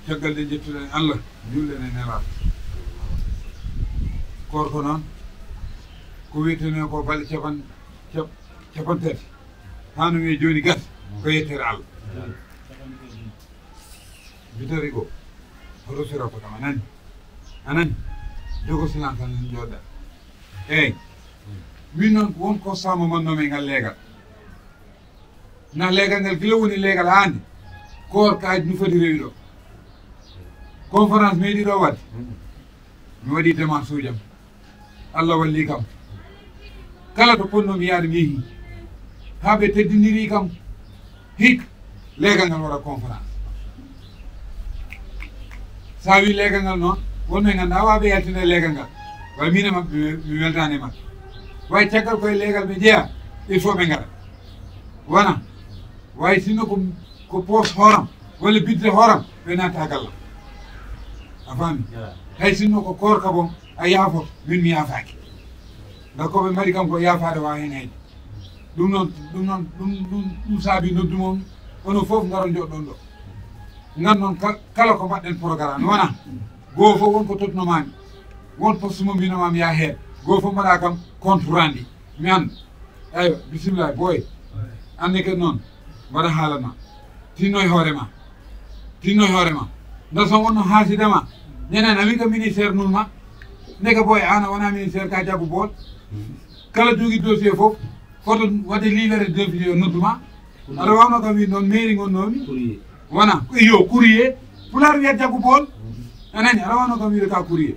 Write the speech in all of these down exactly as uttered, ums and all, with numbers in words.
Caggal nde njettuɗen Allah, njuulɗen e Nelaaɗo. Koor ko noon, ko wiyeteno ko balɗe capan-, cap-, capantati. Haa no wiye jooni gas, ko yettere Allah. Bitari ko, hoto sirata kam, a nani? A nani? Jogo silence tan, jooɗa. Eey. Min noon, won ko sama manno men ngal leegal. Na leegal ngal gila woni leegal haande. Koor kaaji no foti rewi ɗo. Conférence meeɗi ɗo waɗde. Mi waɗi démarche uji am. Allah walli kam. Kala to ponnomi yaade mi yehi. Haa ɓe teddiniri kam. Hik, leegal ngal waɗa conférence. Sa wi leegal ngal noon, won ɓe ngannduɗaa waaɓe yaltinde leegal ngal. Way min e maɓɓe, mi, mi weltaani e maɓɓe. Way caggal koye leegal ɓe jeya, il faut ɓe ngara. Wona, way sinno ko, ko poos hooram, walla bidde hooram, ɓe natta gallam. A faami? Hay sinno ko koor ka bon, a yaafo, min mi yaafaaki. Ndax ko ɓe mbaɗi kam ko yaafaade waa heen hayde. Ɗum noon, ɗum noon, ɗum, ɗum, ɗum saabi noddu mon, onon fof ngaro njoɗɗon ɗo. Nganndon ka-, kala ko mbaɗɗen programme, wona goo fof won ko totnomaami, won poste mo mbinomaami yaa heed, goo fof mbaɗa kam compte rendu. Mi annda. Eywa, bisimilla, boy. Anne kadi noon, mbaɗa haala ma. Tinno e hoore ma. Tinno e hoore ma. Nda so wonno haasida ma. Ñande a wi ko ministère nun ma. Ndeke boy, an a wona ministère, ka jaggu bool. Kala jogii dossier fof, foto waɗde livret de déficit o noddu ma. Aɗa wawno kam wiide noon mairie ngonnoomi. Courrier. Wona, ko iyo, courrier. Pulaar wiyata jaggu bool. A nani, aɗa wawno kam wiide ka courrier.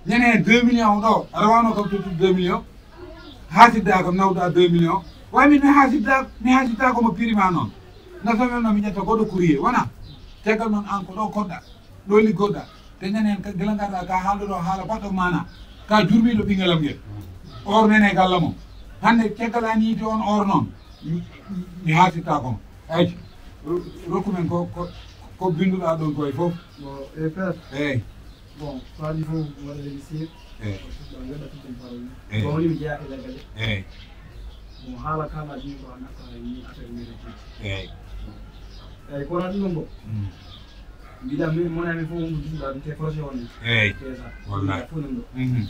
Ñande deux millions ɗo, aɗa wawno kam tottude deux millions. Haasida kam nawda deux millions. Way min mi haasida, mi haasida ko mo prix ma noon. Na so mi wonno mi ƴetta goɗɗo courrier, wona? Caggal noon an ko ɗo koɗɗa, ɗo liggoɗa. Te ñande heen ka gila ngarɗa ka haalduɗo haala baɗɗo maana. Ka jurmiɗo ɓingelam ngel. Or nene gallam o. Hannde caggal an yiiti on or noon. Mi, mi haasita ko. Eyyi. Ro-, rokku men ko, ko, ko binduɗa ɗon ko e fof. Bon, e père. Eyyi. Bon, faadi fof mi waɗa remercier. Eyyi. Ɗo ngadda tout ɗum parole. Eyyi. Bon, woni mi jeyaa e leggal. Eyyi. Bon, haala kala ɗum ko an affaire ni affaire mairie. Eyyi. Eyyi, kono ɗum ɗon ko. Mm. Mbiɗa mi, mon ami fof mo duɗa ɗum te projet on. Eyyi. Déjà. Wallahi. Ɗum ɗo. Mhm.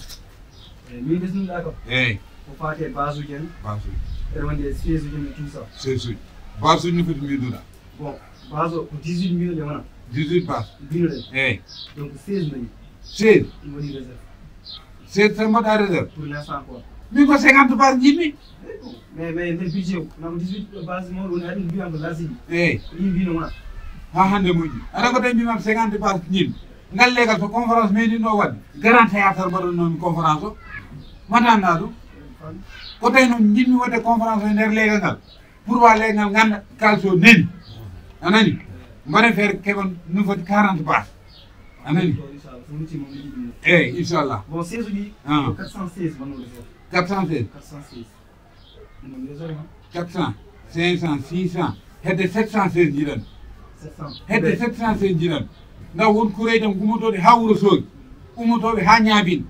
Eyyi, min ɓesnuɗa kam. Eyyi. Ko faati e base uji en. Base uji. Eɗen wonde e siège uji en et tout ça. Siège uji. Base uji no foti mbiɗuɗa. Bon, base o ko dix-huit mbiɗo ɗe wona. Dix-huit base. Mbiɗo ɗe. Eyyi. Donc seize dañi. Seize? Ɗum waɗi réserve. Seize tan mbaɗa réserve? Pour l'instant quoi. Min ko cinquante base njiɗmi. Mais, mais nder budget o, na ko dix-huit base mawɗo woni, haɗi mbiyam ko lasini. Eyyi. Ko ɗin mbino wona. Ha hannde moƴƴi. Aɗa ko tawi mbimam cinquante base njiɗmi. Ngal leegal so conférence meeɗinɗo waɗde. Grand théâtre mbaɗannoomi conférence o. Mbaɗanɗa ɗum. Ko tawi noon njiɗmi waɗde conférence o e nder leegal ngal. Pour wa leegal ngannda kaalis o neli. A nani? Mbaɗen feere keɓen no foti quarante base. A nani? Eyyi, inchallah. Bon, seize uji, ah, ko quatre cent seize wonno réserve. Quatre cent seize? Quatre cent seize. Ɗum woni réserve, hein? Quatre cents, cinq cents, six cents, hedde sept cent seize njiɗan. Sept cents. Hedde sept cent seize njiɗan. Ndaw won kureeji am ummotooɗi haa Wuro Soogi, ummotooɓe haa Ñaabin.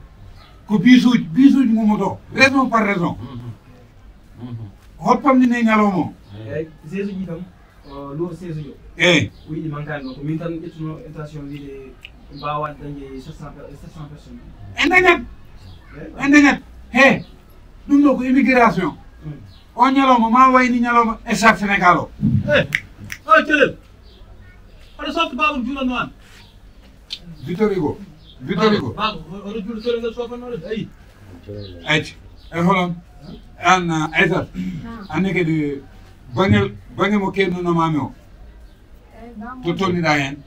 Ko bisuuji, bisuuji ngummoto, région par région. Mhm. Mhm. Hot pamɗi ne ñalawma o? Eyyi, seize uji kam, o, lourd seize uji o. Eyyi. O yiɗi mankaani ɗo. Ko min tan ƴettuno intention wiide mbaawaani dañde sept cents per-, sept cents personnes. En dañat. Eyyi. En dañat. He, ɗum ɗo ko immigration. Hmm. O ñalawma ma wayni ñalawma Stade Sénégal o. Eh, o Celel. Aɗa softa baaba juulanno an. Victor Hugo. Victor Hugo. Baaba, o-, oɗo juula sore ngal sofannoɗo, ayi. Ayca. E holon? An, ah, Aysata. Ah. Anne kadi bange, bange mo keednunoma mi o. Eh, baba. To tolniɗa hen?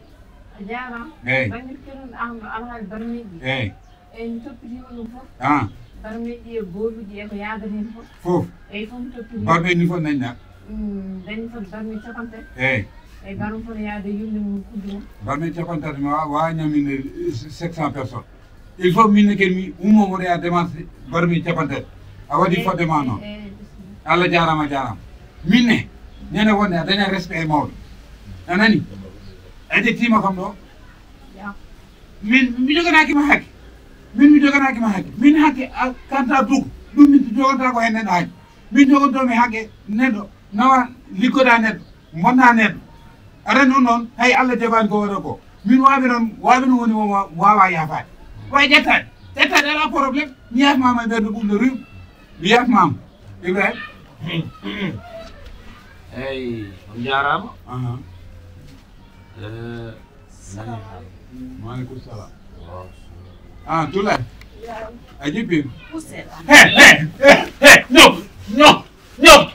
A jaaraama. Eyyi. Bange keednuɗa am no alhaali barmiɗi. Eyyi. Eyyi, mi toppitiima ɗum fof. Ah. Barmeeji e gooluuji e ko yaadani heen fof. Fof. Eyyi, fof mi toppitiima. Barmeeji ni fof dañɗa? Mm, dañi fof barmeeji capanɗe tati. Eyyi. Eyyi, barum fof no yaade yumde mum kuddu mum. Barmeeji capanɗe tati mi wa-, waawa ñaminde, eh, sept cents personnes. Il faut min ne kadi mi ummo mboɗo yaha démarche barmeeji capanɗe tati. A waɗi fodde ma noon. Eyyi, eyyi, bisimilla. Allah jaaraama, a jaaraama. Min ne, ñande wonde a daña respect e mawɗo. A nani? A ƴettiima kam ɗo. Ya. Min, mi joganaaki ma hakke. Min, mi joganaaki ma hakke. Min hakke, a, kanta dugu. Ɗum min joganta ko heen neɗɗo hakke. Min jogontoomi hakke neɗɗo, nawa liggoda neɗɗo, bonna neɗɗo. Aɗa anndi on noon, hay Allah jaɓaani ko waɗa ko. Min waɓe noon, waɓe no woni won wawa yafaade. Way ƴettaade. Ƴettaade ala problème. Mi yafmama e ɓerɗo ɓurɗo rewɓe. Mi yafmama. Ibrahima. Eyyi, on jarama. Aha. Eh, Maaleykum salam. Ah, Tulay. A jippima. Pousse. He, he, he, he, no, no, no.